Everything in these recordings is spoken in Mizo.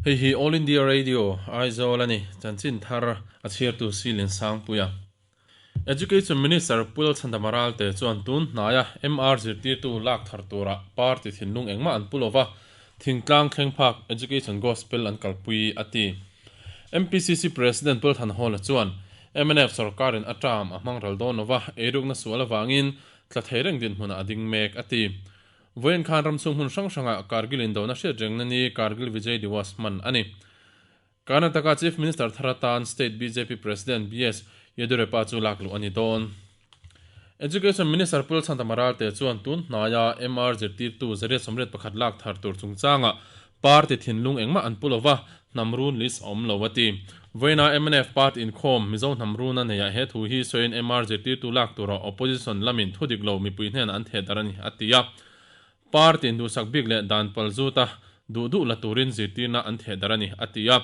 Hei hi All India Radio, Aizawl a ni. Chanchin thar a chhiartu Silin Sangpuia. Education Minister Pu Lalchhandama Ralte chuan tun hnaia MR zirtirtu lak thar tura party thinlung engmah an pu lova, thingtlang thleng phak Education Gospel an kalpui a ti. MPCC President Pu Lalthanhawla chuan mnf sorkarin a term a hmang ral dawn lova, eirukna sual avangin tla thei reng dinhmunah a ding mek a ti. Vawiin khan ramchhung hmun hrang hrangah Kargil indona hriat rengna ni Kargil Vijay Diwas hman a ni. Karnataka Chief Minister thar atan State bjp President BS Yeddyurappa chu lak luh a ni dawn. Education Minister Pu Lalchhandama Ralte chuan tun hnaia MR zirtirtu 881 lak thar tur chungchangah Party thinlung engmah an pu lova, hnam run list a awm lo a ti. Vawiina mnf party inkhawm Mizo hnam runa neiah he thu hi sawiin MR zirtirtu lak tura opposition lamin thu dik lo mipui hnenah an theh darh a ni a ti a. Party induhsak bik leh dan pal zuta duh duh la turin zirtirna an theh darh a ni a ti a.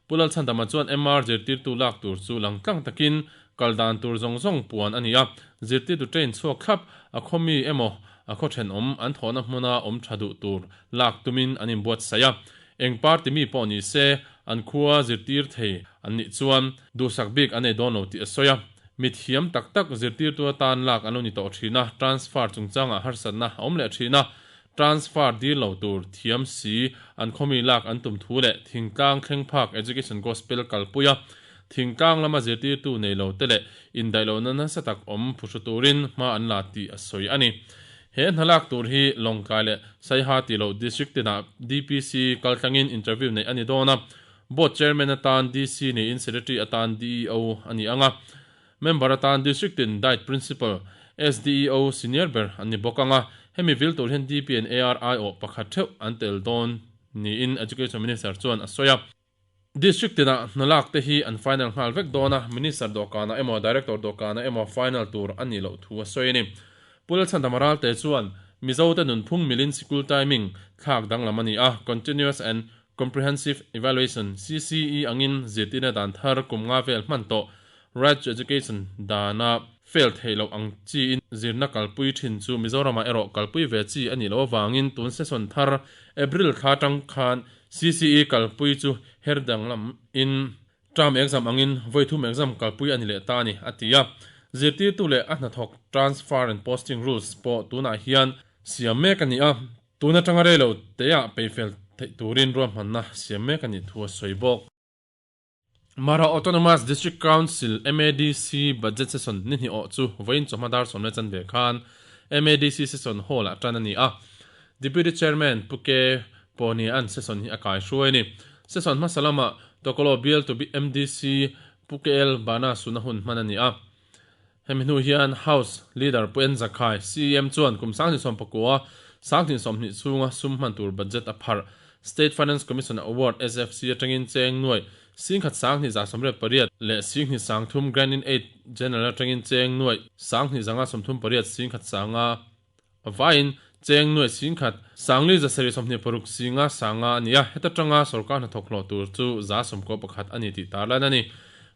Pu Lalchhandama chuan MR zirtirtu lak tur chu lang tlang takin kal dan tur zawng zawng puan a ni a, zirtirtu train chhuak thlap a khaw mi emaw a khaw thenawm an thawhna hmuna awm tha duh tur lak tumin an inbuatsaih a, eng party mi pawh ni se an khua zirtir thei an nih chuan duhsak bik an nei dawn lo tih a sawi a. Mi thiam tak tak zirtirtu atan lak an lo ni tawh thin a, transfer chungchangah harsatna a awm leh thin a, transfer dil lo tur thiam si an khawmi lak an tum thu leh thingtlang thleng phak education gospel kalpui a, thingtlang lama zirtirtu nei lo te leh indaih lohna nasa tak awm phuhru turin hma an la tih a sawi a ni. He hna lak tur hi Lawngtlai leh Saiha tih loh District tinah DPC kaltlangin interview neih a ni dawn a, Board Chairman atan DC niin Secretary atan DEO a ni ang a, Member atan District tin Diet Principal, SDEO senior ber an ni bawk ang a, hemi vil tur hian DP and AR aiawh pakhat theuh an tel dawn niin Education Minister chuan a sawi a. District tinah hna lak te hi an final nghal vek dawn a, Minister dawhkanah emaw Director dawhkanah emaw final tur a nih loh thu a sawi a ni. Pu Lalchhandama Ralte chuan Mizote nunphung milin sikul timing thlak danglam a ni a, Continuous and Comprehensive Evaluation, CCE, angin zirtirna dan thar kum nga vel hman tawh Right to Education dana fail theih loh ang chiin zirna kalpui thin chu Mizoramah erawh kalpui ve chi a nih loh avangin tun session thar April thla atang khan CCE kalpui chu her danglam in term exam angin vawi thum exam kalpui a ni leh ta a ni, a ti a. Zirtirtu leh a hnathawk transfer and posting rules pawh tunah hian siam mek a ni a, tun atanga rei lo teah peifel theih turin ruahmanna siam mek a nih thu a sawi bawk. Mara Autonomous District Council, MADC, Budget Session ni hnih awh chu vawiin chawhma dar sawm leh chanve khan MADC Session Hall-ah tan a ni a. Deputy Chairman Pu K. Pawnia'n session hi a kai hruai a ni. Session hmasa lamah Tokolo Bial to MDC Pu KL Bana suna hun hman a ni a. Hemi hnu hian House Leader Pu N Zakhai, CEM chuan kum 2019 2020 chhunga sum hman tur budget a pharh. State Finance Commission Award, SFC, atangin cheng nuai singkhat sanghnih za sawmriat pariat leh singhnih sangthum Grant in Aid General atangin cheng nuai sanghnih zanga sawmthum pariat singkhat sanga vaiin cheng nuai singkhat sangli za sarih 26 singa sanga a ni a, heta tanga sorkar hnathawk hlawh tur chu za sawmkaw pakhat a ni tih tarlan a ni.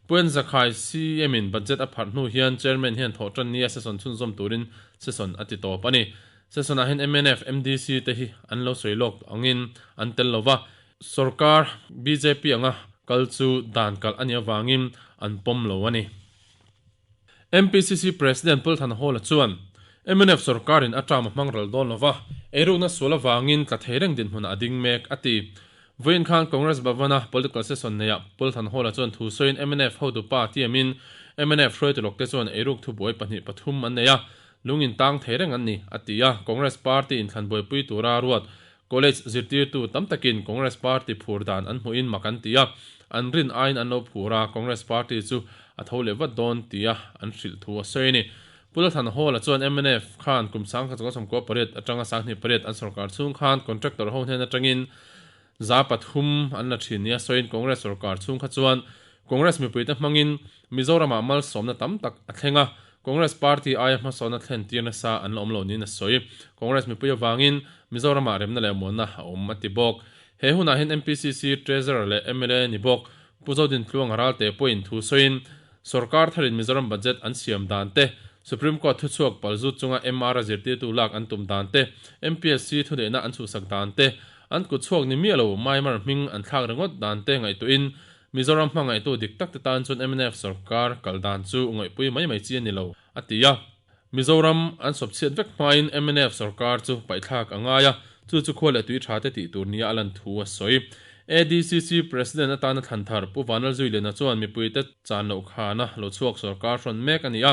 Puan Zakhai CM in budget a pharh hnu hian Chairman hian thawhtan nia session chhunzawm turin session a ti tawp a ni. Session ah hian mnf, MDC te hi an lo sawi lawk angin an tel lo va, sorkar bjp anga kal chu dan kalh a nih avangin an pawm lo a ni. MPCC President Pu Thanhawla chuan mnf sorkarin a term a hmang ral dawn lo va, eirukna sual avangin tla thei reng dinhmunah a ding mek a ti. Vawiin khan Congress Bhavan-a political session neiah Pu Thanhawla chuan thu sawiin mnf hotupa tiamin mnf hruaitu lawkte chuan eiruk thubuai pahnih pathum an nei a, Lung in tang thei reng an ni, a ti a. Congress Party inthlan buaipui tura ruat College zirtirtu tam takin Congress Party phur dan an hmuhin mak an ti a, an rin aiin an lo phur a, Congress Party chu a tho leh vat dawn tia an hrilh thu a sawi a ni. Pu Lalthan Hawla chuan mnf khan kum 1998 atanga 28 an sorkar chhung khan contractor ho hnen atangin 300 an la thin nia sawiin Congress sorkar chhung kha chuan Congress mipuite hmangin Mizoramah malsawmna tam tak a thleng a, Congress party aia hmasawnna thlen tir nasa an la awm lo niin a sawi. Congress mipui avangin Mizoramah remna leh muanna a awm a ti bawk. He hunah hian MPCC Treasurer leh mla ni bawk Pu Zodintluanga Ralte pawhin thu sawiin sorkar tharin Mizoram budget an siam dan te, Supreme Court thuchhuak palzut chunga MR-a zirtirtu lak an tum dan te, MPSC thuneihna an chhuhsak dan te, An kut chhuak ni miah lo Myanmar hming an thlak ringawt dan te ngaihtuahin Mizoram hmangaihtu dik tak te tan chuan mnf sorkar kal dan chu ngaihpui mai mai chi a ni lo, a ti a. Mizoram an sawp chhiat vek hmain mnf sorkar chu paihthlak a ngai a, chu chu khua leh tui tha te tih tur nia a lan thu a sawi. ADCC President atana thlan thar Pu Vanlalzuiliana chuan mipuite chan loh khana lo chhuak sorkar hrawn mek a ni a.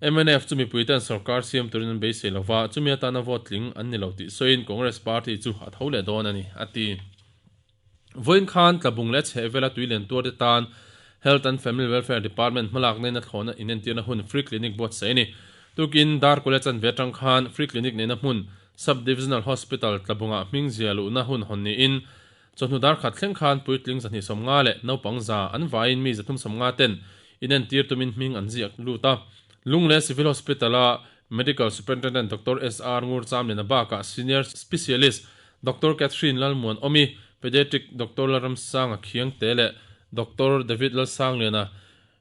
Mnf chu mipuiten sorkar siam turin an beisei lo va, chumi atana vote tling an ni lo tih sawiin Congress party chu a tho leh dawn a ni, a ti. Vawiin khan Tlabung leh chhehvela tui len tuarte tan Health and Family Welfare Department hmalakna in a thlawhna inentirna hun Free Clinic buatsaih a ni. Tukin Darkawle chanve atang khan Free Clinic neihna hmun Sub Divisional Hospital Tlabungah hming zia luhna hun hawn niin chawhnu dar khat thleng khan puitling 250 leh naupang za an vaiin mi 350 ten inentir tumin hming an ziak lut a. Lungle Civil Hospital-a Medical Superintendent Doctor SR Ngurchamliana bakah Senior Specialist Doctor Catherine Lalmuan Awmi, Pediatric Doctor Lalramsanga Khiangte leh Doctor David Lalsangliana,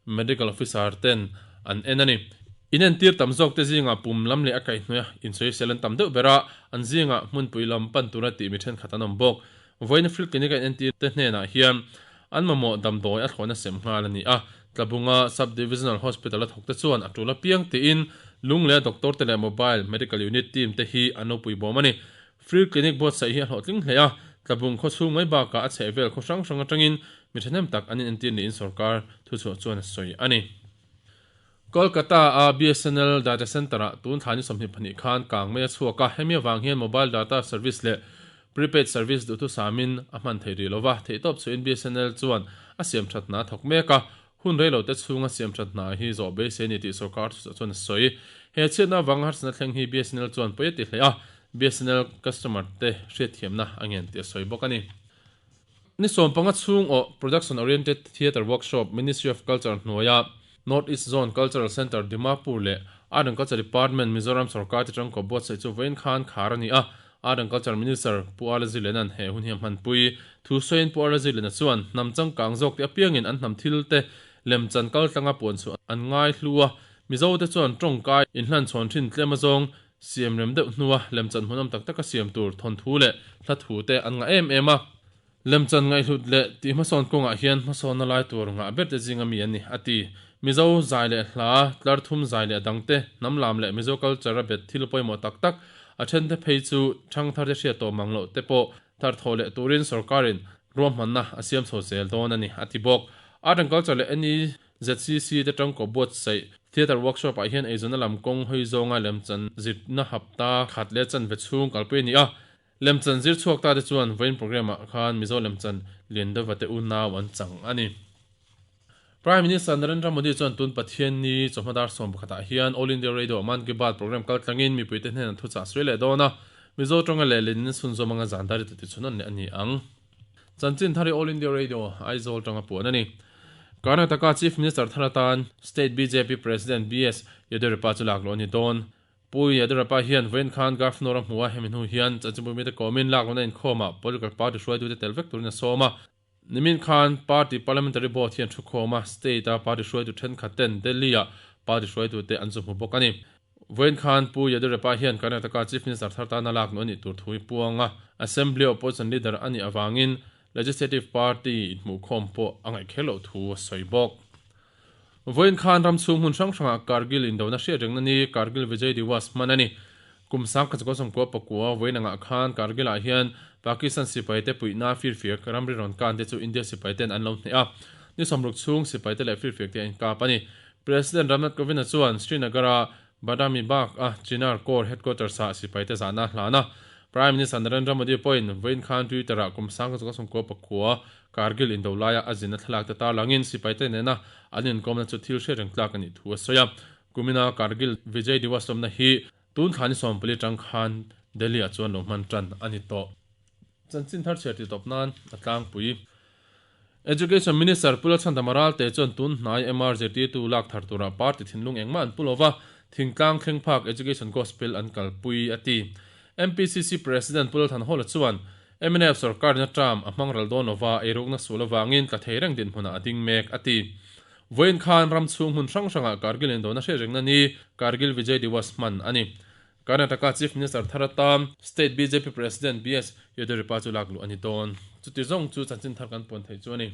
Medical Officer ten an en a ni. Inentir tam zawk te zingah pum lam leh a kaihhnuaia insawisel an tam deuh ber a, an zingah hmunpui lam pan tura tih mi thenkhat an awm bawk. Vawiin Field Clinic a inentir te hnenah hian an mamawh damdawi a thlawhna sem nghal a ni a, Tlabunga Sub Divisional Hospital a thawk te chuan a tul apiang tiin lung leh doctor te leh Mobile Medical Unit team te hi an lo pui bawm a ni. Free Clinic buatsaih hi a hlawhtling hle a, Tlabung khawchhung mai bakah a chhehvel khaw hrang hrang atangin mi thahnem tak an inentir niin sorkar thuchhuah chuan a sawi a ni. Kolkata-a BSNL Data Centre-ah tun thla ni 22 khan kang mai a chhuak a, hemi avang hian mobile data service leh prepaid service duhthusamin a hman thei rih lo va, theihtawp chhuahin BSNL chuan a siamthat hna a thawk mek a, Hun reilote chhunga siamthat hna hi zawh beisei a ni tih sorkar thuchah chuan a sawi. He chhiatna avanga harsatna thleng hi BSNL chuan pawi a ti hle a, BSNL customer te hriatthiamna a ngen tih a sawi bawk a ni. Ni 15 chhung awh Production Oriented Theatre Workshop Ministry of Culture hnuaia North East Zone Cultural Centre Dimapur leh Art and Culture Department Mizoram sorkar te tangkaw buatsaih chu vawiin khan khar a ni a, Art and Culture Minister Pu Arla Zirliana'n he hun hi a hmanpui. Thu sawiin Pu Arla Zirliana chuan hnam changkang zawk te apiangin an hnam thil te lemchan kaltlanga puan chhuah an ngai hlu a, Mizo te chuan tawngkai inhlanchhawn thin tlem azawng siam rem deuh hnua lemchan hmuhnawm tak taka siam tur thawnthu leh hla thu te an ngah em em a. Lemchan ngaihhlut leh tih hmasawn kawngah hian hmasawnna lai tur ngah ber te zinga mi an ni, a ti. Mizo zai leh hla, tlar thum zai leh dang te, hnam lam leh Mizo culture a bet thil pawimawh tak tak, a then te phei chu thangthar te hriat tawh mang loh te pawh thar thawh leh turin sorkarin ruahmanna a siam chho zel dawn a ni, a ti bawk. Art and Culture leh NEZCC te tangkaw buatsaih Theatre Workshop ah hian eizawnna lam kawng hawi zawnga lemchan zirna hapta khat leh chanve chhung kalpui a ni a. Lemchan zir chhuak ta te chuan vawiin programme ah khan Mizo lemchan lian deuhva te unau an chang a ni. Prime Minister Narendra Modi chuan tun Pathianni chawhma dar 11 ah hian All India Radio Mann Ki Baat programme kal tlangin mipuite hnenah thuchah sawi leh dawn a, Mizo tawnga leh lenin chhunzawm anga zan dar i tati chhun an leh a ni ang. Chanchin thar hi All India Radio Aizawl tanga puan a ni. Karnataka Chief Minister thar atan State bjp President BS Yediyurappa chu lak luh a ni dawn. Pu Yediyurappa hian vawiin khan Governor a hmu a, hemi hnu hian chanchinbu mite kawmin laklohna inkhawmah political party hruaitute tel vek turin a sawm a. Nimin khan party parliamentary board hian thukhawm a, state-a party hruaitu thenkhat ten Delhi-ah party hruaitute an zu hmu bawk a ni. Vawiin khan Pu Yediyurappa hian Karnataka Chief Minister thar tana lakluh a nih tur thu hi puang a, Assembly Opposition Leader a nih avangin Legislative Party inhmuhkhawm pawh a ngaih kher loh thu a sawi bawk. Vawiin khan ram chhung hmun hrang hrangah Kargil indona hriat rengna ni Kargil Vijay Diwas hman a ni. Kum 1999 vawiin angah khan Kargil-ah hian Pakistan sipaite puihna firfiak ramri rawn kan te chu India sipaiten an lo hneh a. Ni 60 chhung sipaite leh firfiak te an inkap a ni. President Ramnath Kovind-a chuan Srinagar-a Badami Bagh-a Chinar Corps Headquarters-ah sipaite zahna a hlan a. Prime Minister Narendra Modi pawhin vawiin khan Twitter-ah kum 1999 Kargil indo laia a zinna thlalak te tarlangin sipaite nena an inkawmna chu thil hriat reng tlak a nih thu a sawi a. Kumina Kargil Vijay Diwas lawmna hi tun thla ni 14 tang khan Delhi-ah chuan lo hman tan a ni tawh. Chanchin thar chhiar tih tawp nan a tlangpui. Education Minister Pu Lalchhandama Ralte chuan tun hnai MR zirtirtu lak thar turah party thinlung engmah an pu lova, thingtlang thleng phak Education Gospel an kalpui a ti. MPCC President Pu Lalthanhawla chuan Mnf sorkarina term a hmang ral dawn lova, eirukna sual avangin tla thei reng dinhmunah a ding mek, a ti. Vawiin khan ram chhung hmun hrang hrangah Kargil indona hriat rengna ni Kargil Vijay Diwas hman a ni. Karnataka Chief Minister thar atan State bjp President BS Yeddyurappa chu lak luh a ni dawn. Chuti zawng chu chanchin thar kan puan theih chu a ni.